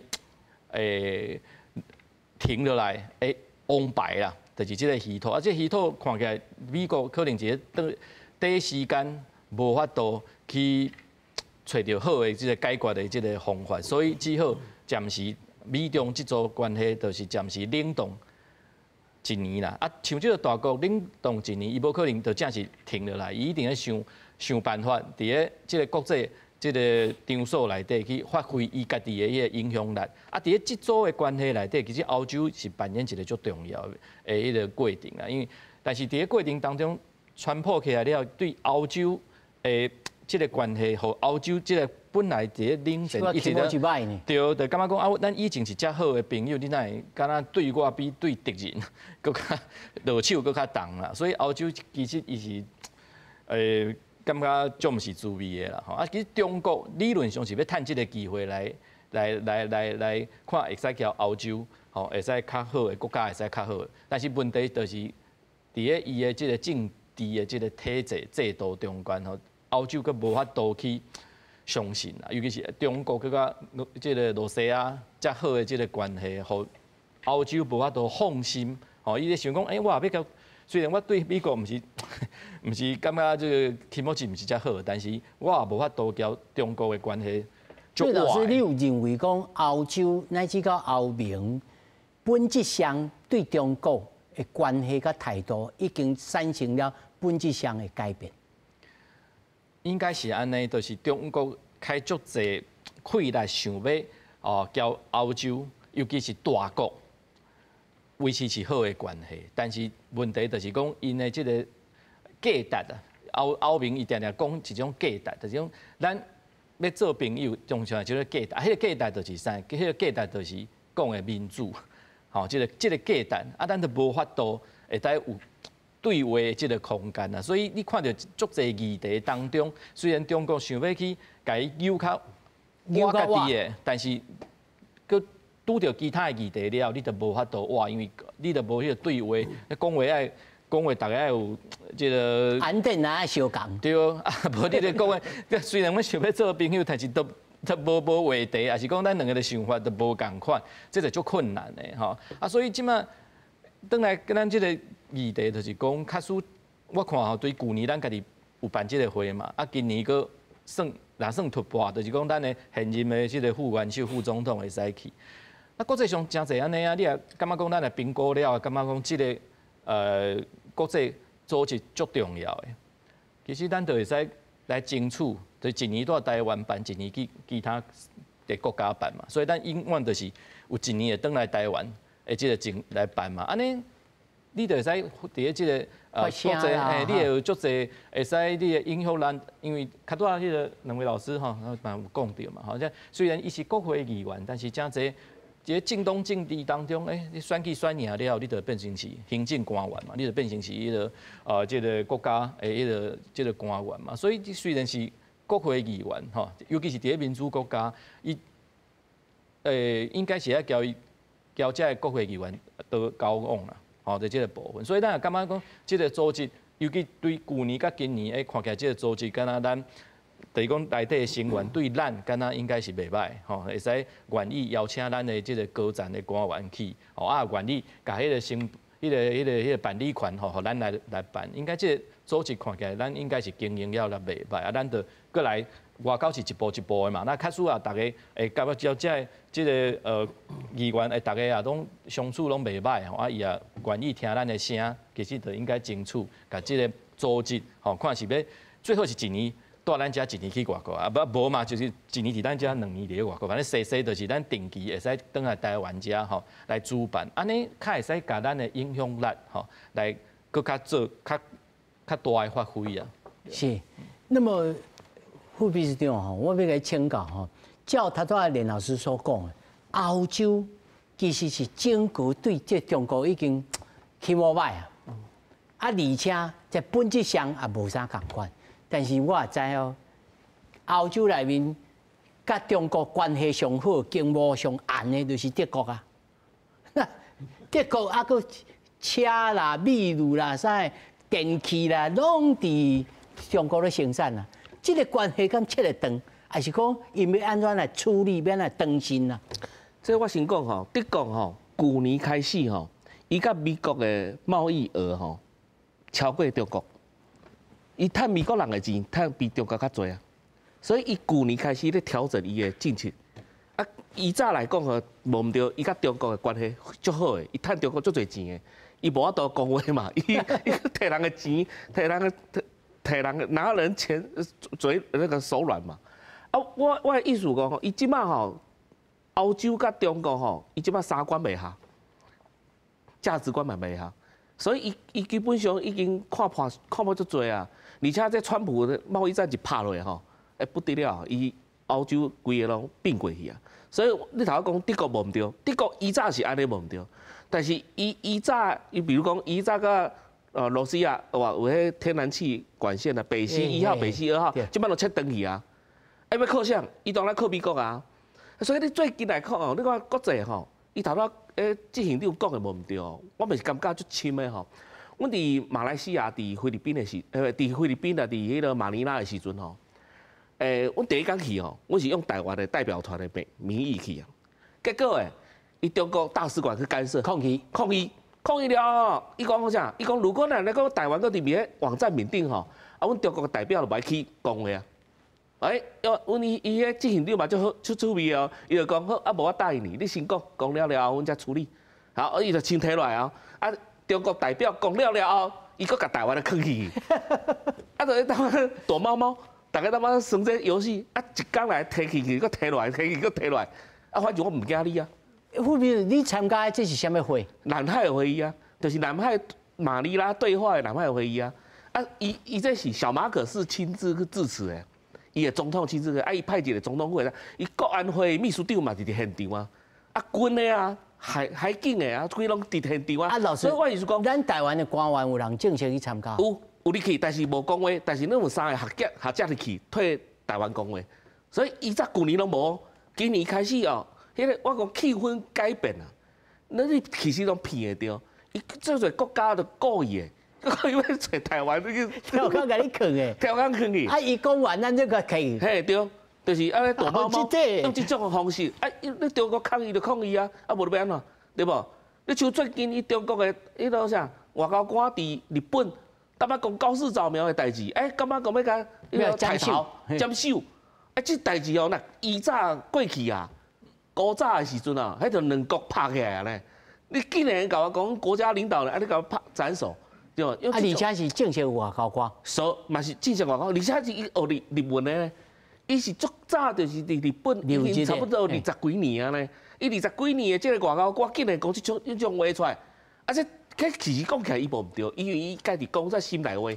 停落來的王牌啦，就是這个稀土啊，這个稀土看起來美國可能一个短短時間無法度去揣著好的這个解決的這个方法，所以只好暫時美中這組關係就是暫時冷凍一年啦。啊，像這个大國冷凍一年，伊無可能就正是停落來，伊一定欲想想辦法，佇咧這个國際這个場所內底去發揮伊家己的彼个影響力。啊，佇咧這組的關係內底，其實歐洲是扮演一个足重要的彼个過程啦。因為，但是佇咧過程當中，川普起來了，對歐洲的這个關係，予歐洲這个本來佇咧冷戰一直咧，對，就感覺講啊，咱以前是遮好的朋友，你哪會敢若對我比對敵人閣較落手閣較重啦？所以歐洲其實伊是感覺足毋是滋味的啦，吼啊！其實中國理論上是欲趁這个機會來看會使交歐洲，吼會使較好的國家會使較好，但是問題就是佇咧伊的這个政治的這个體制制度中間吼，歐洲閣無法度去相信啦，尤其是中國閣佮這个羅西亞遮好的這个關係，予歐洲無法度放心，吼，伊咧想講，欸，我也欲共。雖然我對美國毋是感覺這个気持ち毋是遮好，但是我也無法度交中國的關係。所以老師，你有認為講歐洲乃至到歐盟本質上對中國的關係佮態度已經產生了本質上的改變？應該是按呢，就是中國開足濟氣力想欲哦，交歐洲，尤其是大國，維持是好的關係，但是問題就是講，𪜶的這個價值啊，歐盟伊定定講一種價值，就是講咱欲做朋友，中上這個價值，啊，彼個價值就是啥？彼個價值就是講的民主，吼，這個價值，啊，咱就無法度會當有對話的這个空間啊，所以你看著足濟議題當中，雖然中國想欲去共伊扭較倚家己的，但是閣拄著其他的議題了，你就無法度倚，因為你就無彼个對話，講話愛講話，逐家愛有這个。安定啊，相仝。對啊，無你咧講話，雖然阮想欲做朋友，但是都無話題，抑是講咱兩个的想法都無仝款，這就足困難的吼。啊，所以這馬轉來佮咱這个議題，就是講，假使我看吼，對舊年咱家己有辦這个會嘛，啊，今年閣算若算突破，就是講咱的現任的這个副元首、副總統會使去。啊，國際上誠濟按呢啊，你也感覺講咱來評估了，感覺講這个國際組織足重要的。其實咱就會使來爭取，就一年蹛台灣辦，一年去其他的國家辦嘛。所以咱永遠就是有一年會轉來台灣的這个情來辦嘛。按呢，你就會使佇咧這个國際，嘿，你會有足濟會使你的影響力，因為較拄仔彼个兩位老師吼，嘛有講著嘛，吼，這雖然伊是國會議員，但是誠濟。佇咧政黨政治當中，欸，你選舉選贏了，你就變成是行政官員嘛，你就變成是彼个這个國家的彼个這个官員嘛。所以，雖然是國會議員吼，尤其是佇咧民主國家，伊應該是愛交伊交這个國會議員多交往啦，吼，佇這个部分。所以，咱也感覺講，這个組織，尤其對舊年佮今年，欸，看起來這个組織，敢若咱就是講內底的成員對咱敢若應該是袂䆀吼，會使願意邀請咱的這个高層的官員去，吼啊願意共彼个先彼个辦理權吼，予咱來辦，應該這个組織看起來，咱應該是經營了了袂䆀啊，咱就閣來外交是一步一步的嘛，那假使啊，逐家會感覺照這个議員會逐家啊攏相處攏袂䆀吼，啊伊也願意聽咱的聲，其實就應該爭取共這个組織吼，看是欲最好是一年蹛咱遮一年去外國啊，無嘛就是一年佇咱遮，兩年佇咧外國，反正勢勢就是咱定期會使轉來台灣遮吼來主辦，按呢較會使共咱的影響力吼來閣較做較較大的發揮啊。是，那麼副秘書長吼，我欲共你請教吼，照頭拄仔連老師所講的，歐洲其實是整個對這中國已經起無䆀啊，啊而且在本質上也無啥仝款。但是我也知哦，歐洲內面佮中國關係上好、經貿上絚的，就是德國啊。德國啊，閣車啦、米露啦、啥電器啦，攏佇中國咧生產啊。這个關係敢切會斷，還是講𪜶欲按怎來處理，欲按怎斷線啊？這我先講吼，德國吼，舊年開始吼，伊佮美國的貿易額吼超過中國。伊趁美國人的錢，趁比中國較濟啊，所以伊舊年開始咧調整伊的政策。啊，以早來講吼，無毋對，伊佮中國的關係足好的，伊趁中國足濟錢的，伊無法度講話嘛，伊伊提人的錢，提人的提人的拿人錢嘴那個手軟嘛。啊，我的意思講吼，伊這擺吼，歐洲佮中國吼，伊這擺三觀袂合，價值觀嘛袂合，所以伊基本上已經看破足濟啊。而且這川普的貿易戰一拍落吼，欸不得了，伊歐洲規个攏變過去啊。所以你頭先講德國無毋對，德國以早是按呢無毋對，但是伊以早伊比如講以早佮羅西亞哇有彼天然氣管線啊，北溪一號、北溪二號，這擺攏切斷去啊。欸欲靠啥？伊當然靠美國啊。所以你最近來看哦，你看國際吼，伊頭拄仔執行長講的無毋對哦，我嘛是感覺足深的吼。阮佇馬來西亞、佇菲律賓的時，佇菲律賓啊，佇彼个馬尼拉的時陣吼，阮第一工去吼，阮是用台灣的代表團的名義去啊。結果伊中國大使館去干涉，抗議，抗議，抗議了後，伊講啥？伊講如果若你講台灣閣佇彼個網站面頂吼，啊，阮中國的代表就袂去講話啊。欸，因為阮伊彼執行長嘛足好，足趣味哦。伊就講好，啊無我答應你，你先講，講了了後，阮才處理。好，伊就先提落來哦。啊，中國代表講了了後，伊閣共台灣的囥去。啊，就咧當躲貓貓，逐家當媽耍這遊戲，啊，一工來提起去，閣提落來，提去閣提落來。啊，反正我毋驚你啊。副秘書，你參加這是啥物會？南海會議啊，就是南海馬尼拉對話的南海會議啊。啊，伊這是小馬可仕親自去致辭的。伊的總統親自去，啊，伊派一個總統府的，伊國安會秘書長嘛佇現場啊，啊，軍的啊，海警的啊，規攏佇現場啊。啊，老師，所以我意思講，咱台灣的官員有人正式去參加？有入去，但是無講話，但是咱有三個學者入去替台灣講話，所以伊早舊年攏無，今年開始哦，彼個我講氣氛改變啊，咱你其實攏騙會著，伊做濟國家都故意的。伊欲揣台灣，你去跳空共你囥的，跳空囥去。啊，伊講完，咱這個可以。嘿，對，就是按呢躲貓貓，用這種方式。啊，你中國抗議就抗議啊，啊，無你欲按怎，對無？你像最近伊中國的彼個啥外交官佇日本，逐擺講高市早苗的代誌，欸，感覺講欲共彼個抬頭斬首，啊，這代誌哦，若以早過去啊，古早的時陣啊，彼就兩國拍起來啊咧。你竟然共我講國家領導人，啊，你共我拍斬首。啊，而且是正式外交官，所嘛是正式外交，而且是伊學日文的，伊是足早就是佇日本，已經差不多二十幾年啊呢。伊二十幾年的這個外交官，竟然講這種話出來，啊，這其實講起來伊無毋對，因為伊家己講在心內話，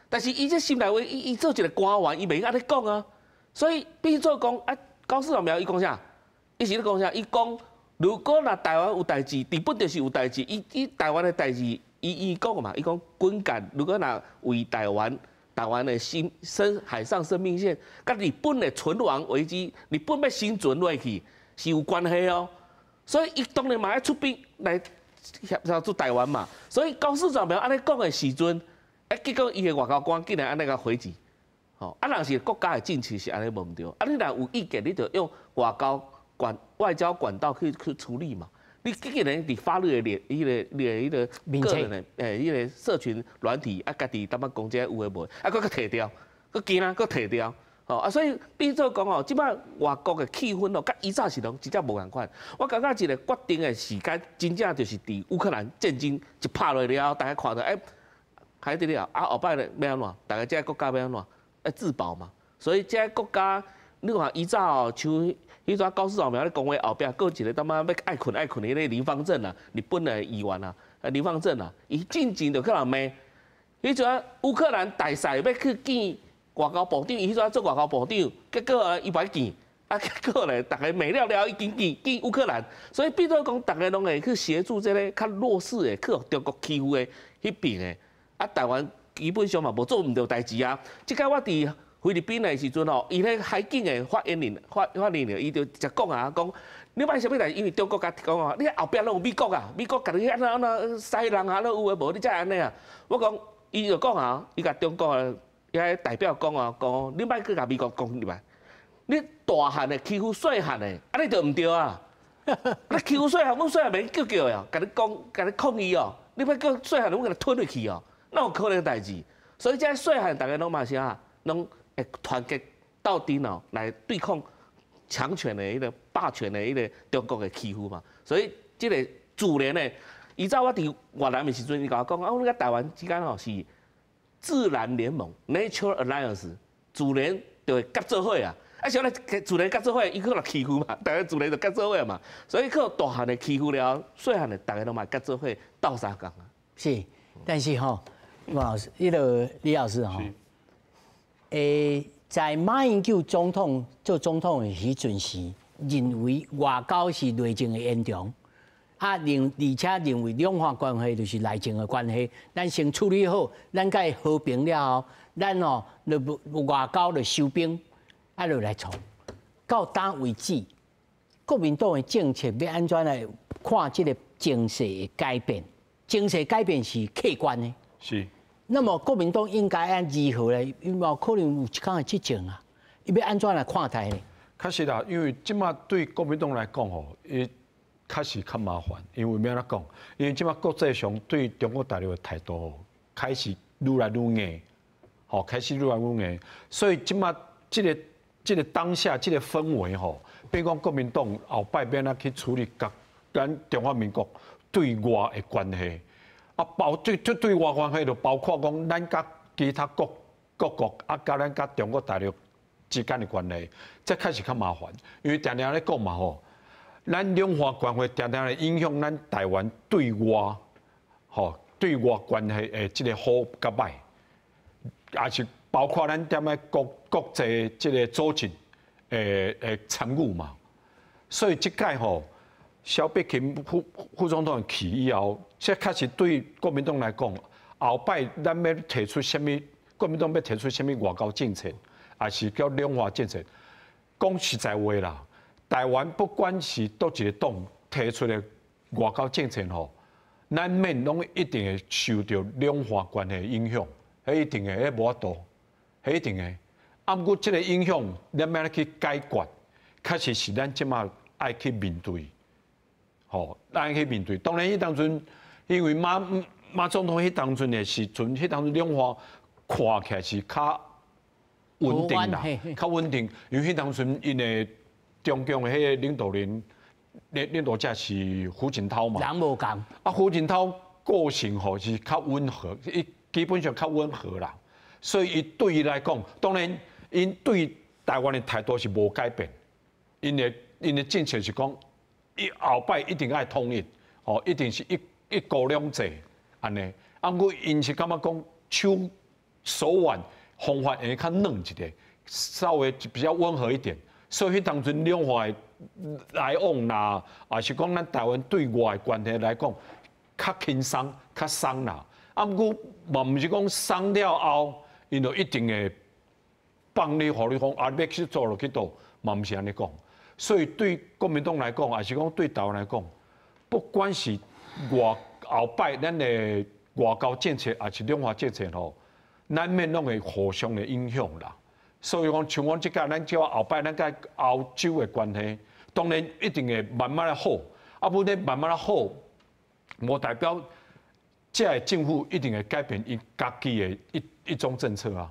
但是伊這心內話，伊做一個官員，伊袂用按呢講啊，所以變做講啊，高市早苗伊講啥？伊是咧講啥？伊講如果若台灣有代誌，日本就是有代誌，伊台灣的代誌。伊講嘛，伊講軍艦如果若為台灣的新生海上生命線，佮日本的存亡危機，日本欲生存落去是有關係哦。所以伊當然嘛愛出兵來協助台灣嘛。所以高市早苗按呢講的時陣，欸，結果伊的外交官竟然按呢共回擊，吼，啊，若是國家的政策是按呢無毋對，啊，你若有意見，你就用外交管道去處理嘛。你既然佇法律的臉，彼個個人的彼個社群軟體，啊，家己淡薄講這有的無的，啊，閣閣提掉，閣驚啊，閣提掉，吼啊，所以變做講哦，這擺外國的氣氛哦，佮以早是攏真正無仝款。我感覺一個決定的時間，真正就是佇烏克蘭戰爭一拍落了後，大家看著欸，海底了，啊後擺咧欲按怎？逐个這个國家欲按怎？愛自保嘛。所以這个國家，你看以早哦，像彼陣高市早苗咧講話後壁，閣有一個淡薄欲愛睏愛睏的彼个林芳正啊，日本的議員啊，林芳正啊，伊進前就去人罵，彼陣烏克蘭大使欲去見外交部長，伊彼陣做外交部長，結果啊，伊無愛見，啊結果咧，逐个罵了了，已經見見烏克蘭，所以變做講，逐个攏會去協助這个較弱勢的、去予中國欺負的彼邊的，啊，台灣基本上嘛無做毋著代誌啊。這擺我佇菲律賓的時陣吼，伊咧海警的發言人，伊就直接講啊，講你莫啥物代誌，因為中國共講啊，你後壁攏有美國啊，美國共你按怎按怎使人啊，攏有的無，你才會按呢啊。我講，伊就講啊，伊共中國的遐代表講啊，講你莫去共美國講入來，你大漢的欺負細漢的，按呢就毋對啊。你欺負細漢，阮細漢免叫叫的哦，共你講，共你抗議哦，你欲叫細漢，阮共你吞落去哦，哪有可能代誌？所以這細漢逐个攏嘛是啥，攏會團結鬥陣哦，來對抗強權的彼個霸權的彼個中國的欺負嘛。所以這個自然的，以早我佇越南的時陣，伊共我講啊，阮佮台灣之間吼是自然聯盟（Natural Alliance），自然就會結做伙啊。啊，啥咧自然結做伙，伊去予欺負嘛，逐个自然就結做伙嘛。所以去大漢的欺負了，細漢的逐个攏嘛結做伙鬥相共啊。是，但是吼，王老師，彼个李老師吼，在馬英九總統做總統的彼陣時，認為外交是內政的延長，啊，而且認為兩岸關係就是內政的關係，咱先處理好，咱佮和平了後，咱哦就外交就收兵，啊，就來創。到今為止，國民黨的政策欲按怎來看這个情勢的改變？情勢改變是客觀的。是。那麼國民黨應該按如何咧？因為可能有一天會執政啊，伊欲按怎來看待呢？確實啦，因為這擺對國民黨來講吼，伊確實較麻煩，因為欲按怎講？因為這擺國際上對中國大陸的態度開始愈來愈硬，吼，開始愈來愈硬，所以這擺這个當下這个氛圍吼，變講國民黨後擺欲按怎去處理佮咱中華民國對外的關係。啊，包對對對外關係就包括講咱佮其他各國啊，佮咱佮中國大陸之間的關係，這確實較麻煩，因為定定咧講嘛吼，咱兩岸關係定定會影響咱台灣對外，吼對外關係的這个好佮歹，也是包括咱踮咧國際這个組織的參與嘛，所以這擺吼，蕭美琴副總統去以後，這確實對國民黨來講，後擺咱欲提出啥物，國民黨欲提出啥物外交政策，抑是叫兩岸政策，講實在話啦，台灣不管是佗一个黨提出的外交政策吼，難免攏一定會受著兩岸關係的影響，彼一定會，彼無法度，彼一定會。啊，毋過這个影響，咱欲按怎去解決，確實是咱這擺愛去面對。吼，咱去面對。當然，彼當陣，因為馬總統彼當陣的時陣，彼當陣兩岸看起來是較穩定啦，較穩定。因為彼當陣𪜶的中共的彼个領導人，領導者是胡錦濤嘛。人無仝。啊，胡錦濤個性吼是較溫和，伊基本上較溫和啦。所以伊對伊來講，當然𪜶對台灣的態度是無改變，𪜶的政策是講，伊後擺一定愛統一，吼，一定是一國兩制按呢。啊，毋過𪜶是感覺講手腕方法會較軟一點，稍微比較溫和一點。所以彼當陣兩岸來往啦，抑是講咱台灣對外關係來講，較輕鬆、較鬆啦。啊，毋過嘛毋是講鬆了後，𪜶就一定會放你，予你講啊，你欲去做就去做，嘛毋是按呢講。所以對國民黨來講，抑是講對台灣來講，不管是外後擺咱的外交政策，抑是兩岸政策吼，難免攏會互相的影響啦。所以講，像阮這屆，咱叫後擺，咱佮歐洲的關係，當然一定會慢慢的好。啊，無咧慢慢的好，無代表這个政府一定會改變伊家己的一中政策啊。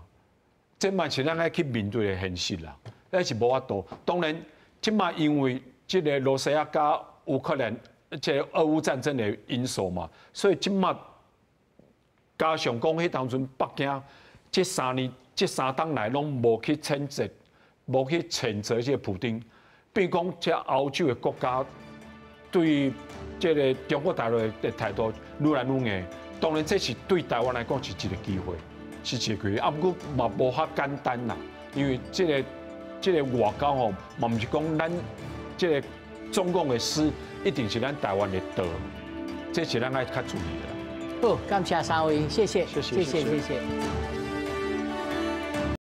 這嘛是咱愛去面對的現實啦。那是無法度。當然，這馬因為這个羅西亞佮烏克蘭這个俄烏戰爭的因素嘛，所以這馬加上講，彼當陣北京這3年、這3冬來攏無去譴責、無去譴責這個普丁，變講這歐洲的國家對這个中國大陸的態度愈來愈硬。當然，這是對台灣來講是一個機會，是一個機會。啊，毋過嘛無遐簡單啦，因為這個外交吼，嘛毋是講咱這個中共的師一定是咱台灣的道，這是咱愛較注意的。好，感謝三位，謝謝，謝謝，謝謝，謝謝。